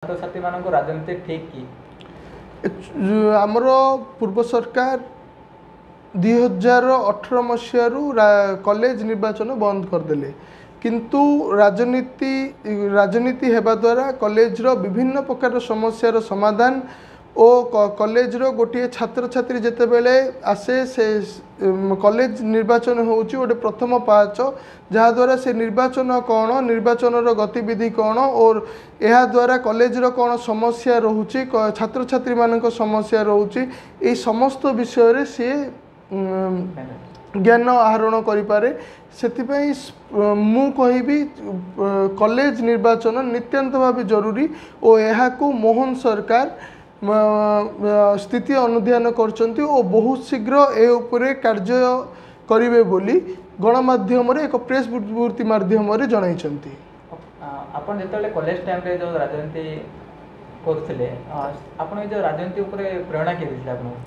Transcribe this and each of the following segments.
ଛାତ୍ରଛାତ୍ରୀମାନଙ୍କୁ ରାଜନୀତି ଠିକ୍ କି? ଆମର ପୂର୍ବ ସରକାର 2018 ମସିହାରୁ କଲେଜ ନିର୍ବାଚନ ବନ୍ଦ କରିଦେଲେ, କିନ୍ତୁ ରାଜନୀତି ହେବା ଦ୍ୱାରା କଲେଜର ବିଭିନ୍ନ ପ୍ରକାର ସମସ୍ୟାର ସମାଧାନ ଓ କଲେଜର ଗୋଟିଏ ଛାତ୍ରଛାତ୍ରୀ ଯେତେବେଳେ ଆସେ, ସେ କଲେଜ ନିର୍ବାଚନ ହେଉଛି ଗୋଟେ ପ୍ରଥମ ପାହାଚ, ଯାହାଦ୍ୱାରା ସେ ନିର୍ବାଚନ କ'ଣ, ନିର୍ବାଚନର ଗତିବିଧି କ'ଣ ଓ ଏହାଦ୍ୱାରା କଲେଜର କ'ଣ ସମସ୍ୟା ରହୁଛି, ଛାତ୍ରଛାତ୍ରୀମାନଙ୍କ ସମସ୍ୟା ରହୁଛି, ଏଇ ସମସ୍ତ ବିଷୟରେ ସିଏ ଜ୍ଞାନ ଆହରଣ କରିପାରେ। ସେଥିପାଇଁ ମୁଁ କହିବି କଲେଜ ନିର୍ବାଚନ ନିତ୍ୟାନ୍ତ ଭାବେ ଜରୁରୀ ଓ ଏହାକୁ ମୋହନ ସରକାର ସ୍ଥିତି ଅନୁଧ୍ୟାନ କରୁଛନ୍ତି ଓ ବହୁତ ଶୀଘ୍ର ଏ ଉପରେ କାର୍ଯ୍ୟ କରିବେ ବୋଲି ଗଣମାଧ୍ୟମରେ ଏକ ପ୍ରେସ୍ ବିବୃତ୍ତି ମାଧ୍ୟମରେ ଜଣାଇଛନ୍ତି। ଆପଣ ଯେତେବେଳେ କଲେଜ ଟାଇମ୍ରେ ଯେଉଁ ରାଜନୀତି କରୁଥିଲେ, ଆପଣ ଏ ଯେଉଁ ରାଜନୀତି ଉପରେ ପ୍ରେରଣା କିଏ ଦେଇଥିଲେ ଆପଣଙ୍କୁ?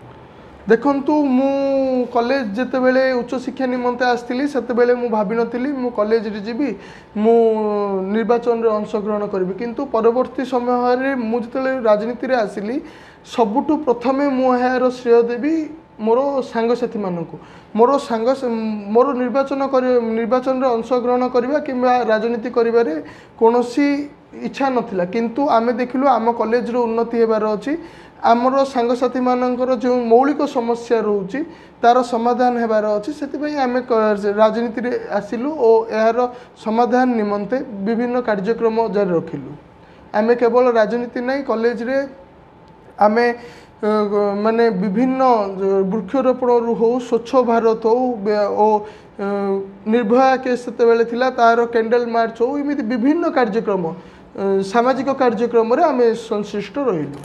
ଦେଖନ୍ତୁ, ମୁଁ କଲେଜ ଯେତେବେଳେ ଉଚ୍ଚଶିକ୍ଷା ନିମନ୍ତେ ଆସିଥିଲି, ସେତେବେଳେ ମୁଁ ଭାବିନଥିଲି ମୁଁ କଲେଜରେ ଯିବି, ମୁଁ ନିର୍ବାଚନରେ ଅଂଶଗ୍ରହଣ କରିବି। କିନ୍ତୁ ପରବର୍ତ୍ତୀ ସମୟରେ ମୁଁ ଯେତେବେଳେ ରାଜନୀତିରେ ଆସିଲି, ସବୁଠୁ ପ୍ରଥମେ ମୁଁ ଏହାର ଶ୍ରେୟ ଦେବି ମୋର ସାଙ୍ଗସାଥିମାନଙ୍କୁ। ମୋର ସାଙ୍ଗ ମୋର ନିର୍ବାଚନ କରି ନିର୍ବାଚନରେ ଅଂଶଗ୍ରହଣ କରିବା କିମ୍ବା ରାଜନୀତି କରିବାରେ କୌଣସି ଇଚ୍ଛା ନଥିଲା, କିନ୍ତୁ ଆମେ ଦେଖିଲୁ ଆମ କଲେଜର ଉନ୍ନତି ହେବାର ଅଛି, ଆମର ସାଙ୍ଗସାଥିମାନଙ୍କର ଯେଉଁ ମୌଳିକ ସମସ୍ୟା ରହୁଛି ତା'ର ସମାଧାନ ହେବାର ଅଛି। ସେଥିପାଇଁ ଆମେ ରାଜନୀତିରେ ଆସିଲୁ ଓ ଏହାର ସମାଧାନ ନିମନ୍ତେ ବିଭିନ୍ନ କାର୍ଯ୍ୟକ୍ରମ ଜାରି ରଖିଲୁ। ଆମେ କେବଳ ରାଜନୀତି ନାହିଁ, କଲେଜରେ ଆମେ ମାନେ ବିଭିନ୍ନ ବୃକ୍ଷରୋପଣରୁ ହେଉ, ସ୍ୱଚ୍ଛ ଭାରତ ହେଉ ଓ ନିର୍ଭୟା କେସ୍ ସେତେବେଳେ ଥିଲା ତା'ର କ୍ୟାଣ୍ଡେଲ୍ ମାର୍ଚ୍ଚ ହେଉ, ଏମିତି ବିଭିନ୍ନ କାର୍ଯ୍ୟକ୍ରମ, ସାମାଜିକ କାର୍ଯ୍ୟକ୍ରମରେ ଆମେ ସଂଶ୍ଳିଷ୍ଟ ରହିଲୁ।